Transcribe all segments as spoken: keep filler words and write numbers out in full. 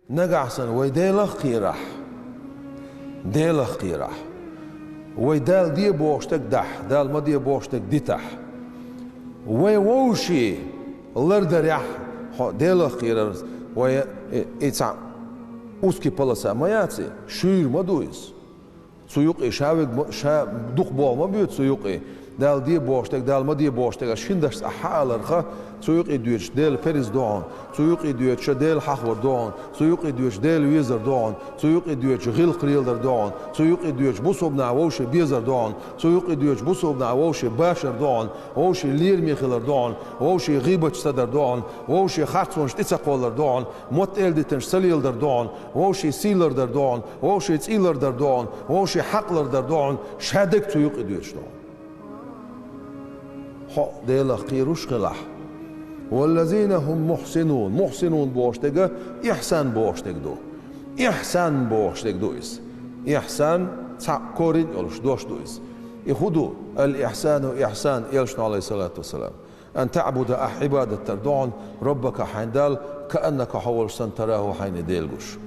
Нагахь санна вай Делах кхерахь, Делах кхерахь, вай Дала де бохуш дерг дахь, Дала ма де бохуш дерг дитахь, вай вовший лардарехь, хьо Делах кхерар, вай и, и цхьа узкий полоса ма яц и, шуьйра ма ду иза. Цу юкъе ша вег ма, ша дукха болх ма боьду цу юкъе. Дала де бохуш дерг, Дала ма де бохуш дерг, аш шин дашца ахьа аларха, цу юкъе доьдуш Дела перз ду хьуна, цу юкъе доьдуш Дела хьахор ду хьуна, цу юкъе доьдуш Дела везар ду хьуна, цу юкъе доьдуш гӀиллакх леладар ду хьуна, цу юкъе доьдуш бусалба нах вовшийн безар ду хьуна, цу юкъе доьдуш бусалба нах вовшийн башар ду хьуна, вовшийн лераме хилар ду хьуна, вовшийн гӀийбаташ ца дар ду хьуна, вовшийн харцонаш тӀе ца кхоллар ду хьуна, мотт-эладитанаш ца леладар ду хьуна, вовшийн сий лардар ду хьуна, вовшийн цӀий лардар ду хьуна, вовшийн хьакъ лардар ду хьуна, шадерг цу юкъе доьдуш ду хьуна. Хьо Делах кхеруш хилахь. «Валлазина хӀум мухьсинун». Мухьсинун бохуш дерг, ихьсан бохуш дерг ду. Ихьсан бохуш дерг ду иза. Ихьсан цхьаъ корень йолуш дош ду иза. И хӀун ду? «Ал-ихьсану ихьсан», элчано, алейхиссалату вассалам. «Ан таъбуда», ахь Ӏибадат дар ду хьуна, «раббака», хьайн Далла, «кааннака», хьо волуш санна, «тараху», хьайна и Дела гуш.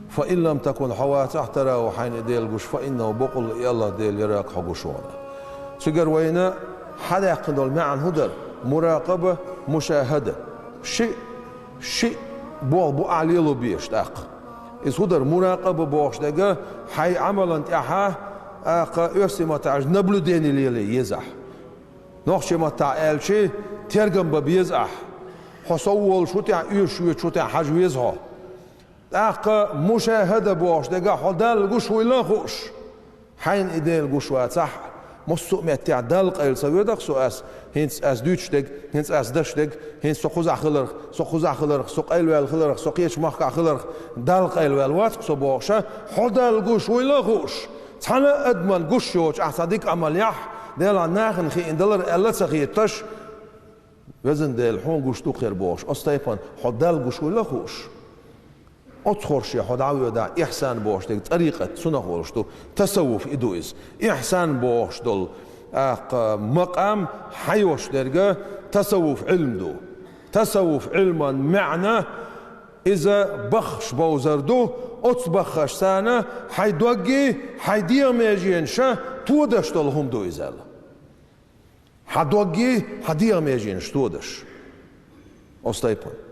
«Фа ин лам такун», хьо вацахь, «тараху», хьайна и Дела гуш, «фа иннаху», бакъволуш и Аллах Дела, «ярака», хьо гуш ву хьуна. Цигара вайна хьадаьккхина долу маьӀна хӀун дара? Муракъаба, мушахӀада. Шиъ, шиъ болх бу ахь лело безаш тӀаккха. Иза хӀун дара? Муракъаба бохуш дерг, хьайн Ӏамалан тӀехь, тӀаккха оьрсийн маттахь аьлча наблюдение лело еза ахь. Нохчийн маттахь аьлча, тергам бан беза ахь. Хьо сов волуш ву техьа, оьшуш воьдуш ву техьа, хьажа веза хьо. ТӀаккха мушахӀада бохуш дерг, хьо Далла гуш вуйла а хууш, хьайна и Дела гуш вацахь, массо а меттехь Далла къайла ца воьду-кх со ас, хӀинца ас дуьйцуш дерг, хӀинца ас даш дерг, хӀинца со кхузахь хиларх, со кхузахь хиларх, со къайлаваьлла хиларх, со кхечу махкахь хиларх, Далла къайлаваьлла вац-кх со бохуш, хьо Далла гуш вуйла а хууш. Цхьана а адамна гуш йоцуш ахь цхьа дика Ӏамал яхь, Делахь нахана хиъна далар аьлла а ца хеташ, везан Дела, хьуна гуш ду-кх хӀара бохуш, оцу тайпана хьо Далла гуш вуйла а хууш. Оцу хорше хьо дӀавоьдахь, ихьсан бохуш дерг тӀарикъат цунах волуш ду, тасаввуф и ду иза. Ихьсан бохуш долу, тӀаккха, макъам хьайош дерг тасаввуф Ӏилма ду. Тасаввуф Ӏилман маьӀна иза баххаш бовзар ду, оцу баххашца хьайн доггий, хьайн дегӀан меженаша тодаш долу хӀума ду иза аьлла. Хьан доггий, хьан дегӀан меженаш тодаш. Оцу тайпана.